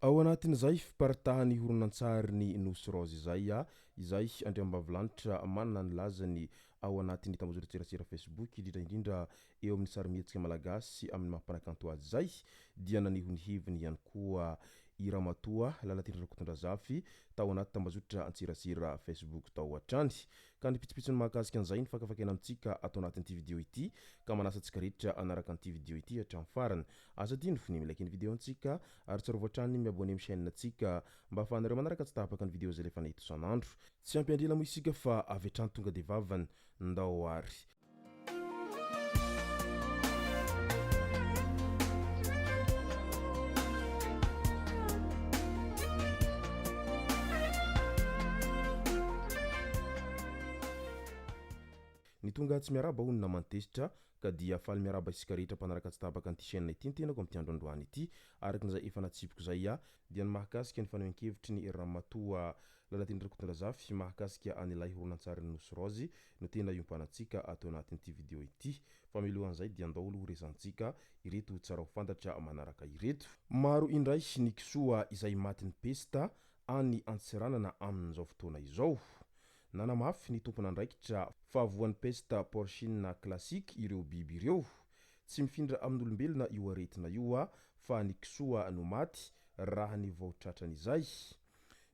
Ao anatin'izay fiparitahan'ny horonantsarin'ny Nosy Rose izay, izay andriambavilanitra manana ny lazany ao anatin'ny tambazotran-tserasera Facebook, indrindra indrindra eo amin'ny sarimihetsika malagasy amin'ny maha mpanakanto azy izay, dia naneho ny heviny ihany koa i Ramatoa Lalatiana Rakotondrazafy tao anaty tambazotra antserasera Facebook tao hatrany. Ka ny pitsopitsony mahakasika an'izay no fakafakaina amintsika ato anatin'ity video ity ka manasa antsika rehetra hanaraka an'ity video ity hatramin'ny farany. Aza adino ny mi-like ny video antsika ary tsarovy hatrany ny mi-abonner amin'ny chaîne antsika mba ahafahanareo manaraka tsy tapaka ny video izay alefanay eto isan'andro. Tsy ampy andrela moa isika fa avy hatrany tonga dia vavany. Ndao ary. Ny tonga tsy miarahaba hono naman-tezitra ka dia faly miarahaba isika rehetra mpanaraka tsy tapaka an'ity chaîne ity ny tenako amin'ity andro androany ity. Araka izay efa natsipiko izay dia ny mahakasika ny fanehoan-kevitry ny Ramatoa Lalatiana Rakotondrazafy mahakasika an'ilay horonantsarin'ny Nosy Raozy no tena iompanantsika ato anatin'ity video ity. Fa mialohan'izay dia andao aloha horesahantsika ireto tsara ho fantatra manaraka ireto. Maro indray ny kisoa izay matin'ny pesta any Antsiranana amin'izao fotoana izao. Nanamafy ny tompon'andraikitra fa voan'ny peste porcine classique ireo biby ireo. Tsy mifindra amin'olombelona io aretina io fa ny kisoa no maty raha ny vao tratran'izay.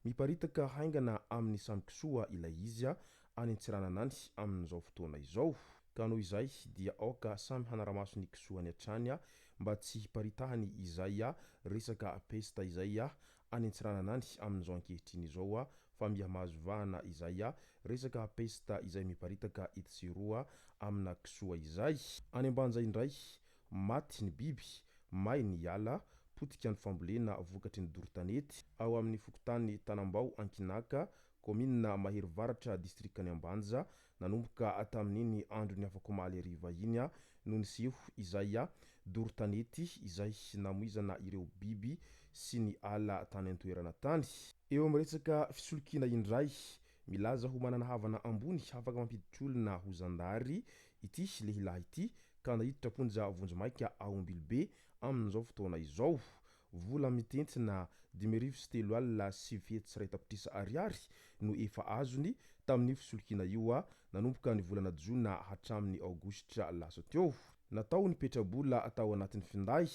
Miparitaka haingana amin'ny samy kisoa ilay izy any Antsiranana any amin'izao fotoana izao. Ka noho izay dia aoka samy hanara-maso ny kisoany hatrany mba tsy hiparitahany izay resaka pesta izay any Antsiranana any amin'izao ankehitriny izao fa miha mahazo vahana izay resaka pesta izay miparitaka etsy sy eroa amina kisoa izay. Any Ambanja indray, maty ny biby, may ny ala, potika ny fambolena vokatry ny doro tanety ao amin'ny fokontany Tanambao Ankinaka, kaominina Maherivaratra, distrikan'i Ambanja, nanomboka tamin'iny andron'ny afakomaly hariva iny no niseho izay doro tanety izay namoizana ireo biby sy ny ala tany an-toerana tany. Eo amin'ny resaka fisolokiana indray, milaza ho manana havana ambony afaka mampiditra olona ho zandary ity lehilahy ity ka naiditra am-ponja vonjimaika ao Ambilobe amin'izao fotoana izao. Vola mitentina 935 900 tapitrisa ariary no efa azony tamin'io fisolokiana io nanomboka ny volana jona hatramin'ny aogositra lasa teo. Natao ny petrabola tao anatin'ny finday.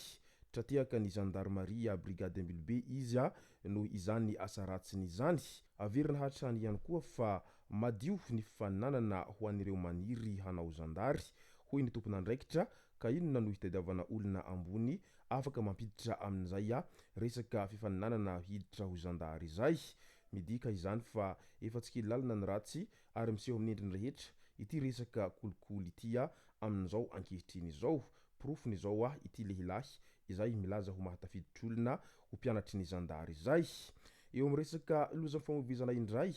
Tra-tehaka ny zandarimaria brigade Ambilobe izy noho izany asa ratsiny izany. Averina hatrany ihany koa fa madio ny fifaninanana ho an'ireo maniry hanao zandary, hoy ny tompon'andraikitra, ka inona no hitadiavana olona ambony afaka mampiditra amin'izay resaka fifaninanana hiditra ho zandary izay? Midika izany fa efa tsy kely lalana ny ratsy ary miseho amin'ny endriny rehetra ity resaka kolikoly ity amin'izao ankehitriny izao. Porofony izao ity lehilahy izay milaza ho mahatafiditra olona ho mpianatry ny zandary izay. Eo amin'ny resaka lozam-famoivoizana indray,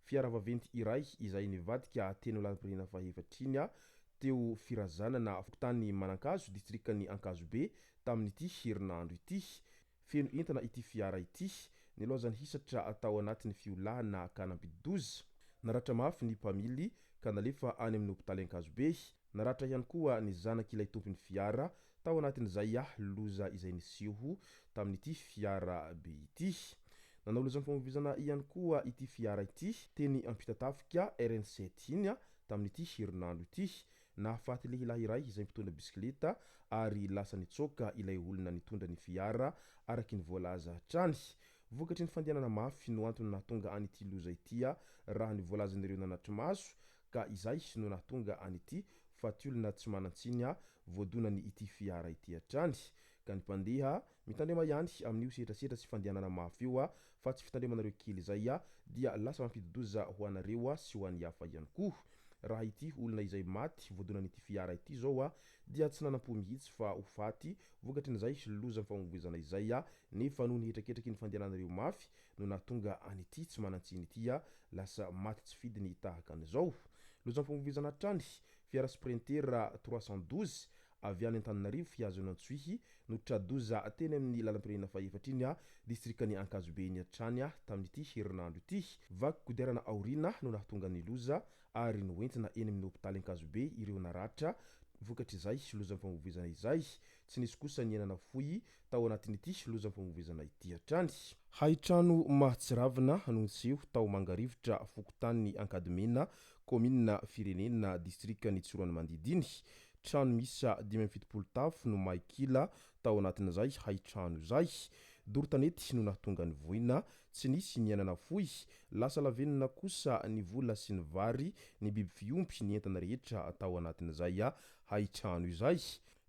fiara vaventy iray izay nivadika teny lalam-pirenena fahefatra iny teo Firazanana, fokontany Manankazo, distrikan'i Ankazobe, tamin'ity herinandro ity. Feno entana ity fiara ity. Nilaozan'ny hisatra tao anatin'ny fiolahana ka nampidi-doza. Naratra mafy ny mpamily ka nalefa any amin'ny hopitaly Ankazobe. Naratra ihany koa ny zanak'ilay tompon'ny fiara tao anatin'izay loza izay niseho tamin'ity fiara be ity. Nanao lozam-pamoivoizana ihany koa ity fiara ity teny Ampitatafika RN sept iny tamin'ity herinandro ity. Nahafaty lehilahy iray izay mpitondra bisikileta ary lasa nitsoaka ilay olona nitondra ny fiara araka ny voalaza hatrany. Vokatry ny fandehanana mafy no antony nahatonga an'ity loza ity raha ny voalazan'ireo nanatri-maso ka izay no nahatonga an'ity faty olona tsy manan-tsiny voadonany ity fiara ity hatrany. Ka ny mpandeha, mitandrema ihany amin'io setrasetra sy fandehanana mafy io fa tsy fitandremanareo kely izay dia lasa mampidi-doza ho anareo sy ho an'ny hafa ihany koa. Raha ity olona izay maty voadonan'ity fiara ity izao dia tsy nanam-po mihitsy fa ho faty vokatrin'izay lozam-famoivoizana izay nefa noho ny hetraketraky ny fandehananareo mafy no nahatonga an'ity tsy manan-tsiny ity lasa maty tsy fidiny tahaka an'izao. Lozam-pamoivoizana hatrany, fiara Sprinter 312 avy any Antananarivo hihazo an'Antsohihy no tra-doza teny amin'ny lalam-pirenena fahefatra iny, distrikan'i Ankazobe iny hatrany tamin'ity herinandro ity. Vaky kodiarana aoriana no nahatonga ny loza ary noentina eny amin'ny hopitaly Ankazobe ireo naratra. Vokatr'izay lozam-pamoivoizana izay, tsy nisy kosa ny aina nafoy tao anatin'ity lozam-pamoivoizana ity hatrany. Hain-trano mahatsiravina no niseho tao Mangarivotra, fokontanin'i Ankadimena, kaominina Firenena, distrikan'i Tsiroanomandidy iny. Trano miisa 75 tafo no may kila tao anatin'izay hain-trano izay. Doro tanety no nahatonga ny voina, tsy nisy ny aina nafoy. Lasa lavenona kosa ny vola sy ny vary, ny biby fiompy, ny entana rehetra tao anatin'izay hain-trano izay.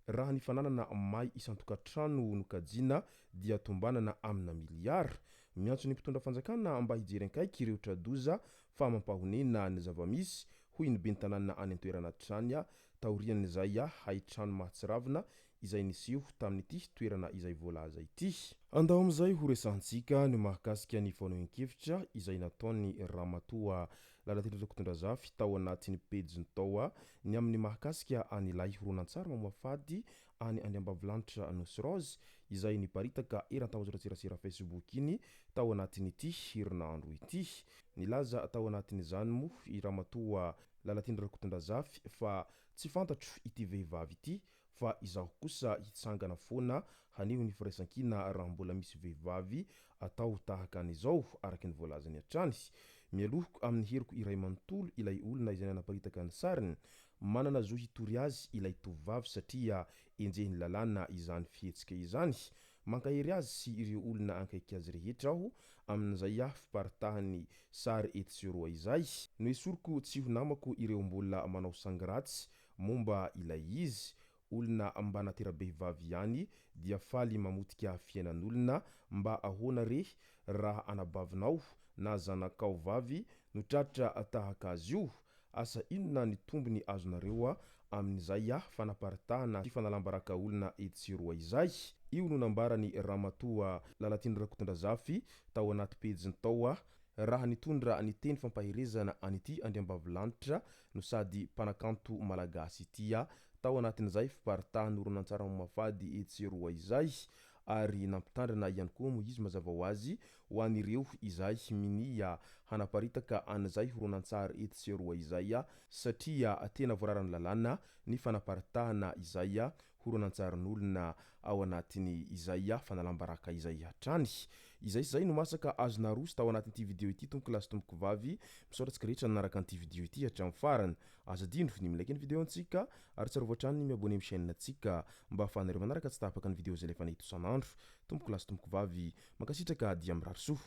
Raha ny fananana may isan-tokantrano no kajiana dia tombanana amina miliara. Miantso ny mpitondra fanjakana mba hijery ankaiky ireo tra-doza fa mampahonena ny zava-misy, hoy ny ben'ny tanàna any an-toerana hatrany taorian'izay hain-trano mahatsiravina izay niseho tamin'ity toerana izay voalaza ity. Andao amin'izay ho resahantsika ny mahakasika ny fanehoan-kevitra izay nataon'ny Ramatoa Lalatiana Rakotondrazafy tao anatin'ny pejiny tao ny amin'ny mahakasika an'ilay horonantsary mamoafady any Andriambavilanitra Nosy Rose izay niparitaka eran-tambajotran-tserasera Facebook iny tao anatin'ity herinandro ity. Nilaza tao anatin'izany moa i Ramatoa Lalatiana Rakotondrazafy fa tsy fantatro ity vehivavy ity fa izaho kosa hitsangana foana haneho ny firaisankina raha mbola misy vehivavy atao tahaka an'izao, araka ny voalazany hatrany. Mialoha amin'ny heriko iray manontolo ilay olona izay nanaparitaka ny sariny. Manana zo hitory azy ilay tovovavy satria enjehin'ny lalàna izany fihetsika izany. Mankahery azy sy ireo olona ankaiky azy rehetra aho amin'izay fiparitahan'ny sary etsy sy eroa izay. Noesoriko tsy ho namako ireo mbola manao sangy ratsy momba ilay izy. Olona mba natera-behivavy ihany dia faly mamotika fiainan'olona, mba ahoana re raha anabavinao na zanakao vavy no tratra tahaka azy io? Asa inona ny tombony azonareo amin'izay fanaparitahana sy fanalam-baraka olona etsy sy eroa izay? Io no nambaran'i Ramatoa Lalatiana Rakotondrazafy tao anaty pejiny tao raha nitondra ny teny fampaherezana an'ity andriambavilanitra no sady mpanakanto malagasy ity tao anatin'izay fiparitahan'ny horonantsary mamafady etsy sy eroa izay ary nampitandrina ihany koa moa izy mazava ho azy ho an'ireo izay minia hanaparitaka an'izay horonantsary etsy sy eroa izay satria tena voararan'ny lalàna ny fanaparitahana izay horonantsarin'olona ao anatin'ny izay fanalam-baraka izay hatrany. Izay sy izay no masaka azo naroso tao anatin'ity video ity tompoko lahy sy tompoko vavy. Misaotra antsika rehetra nanaraka an'ity video ity hatramin'ny farany. Aza adino ny mi-like ny video antsika ary tsarovy hatrany ny mi-abonner amin'ny chaîne antsika mba ahafahanareo manaraka tsy tapaka ny video izay alefanay eto isan'andro. Tompoko lahy sy tompoko vavy, mankasitraka dia mirary soa.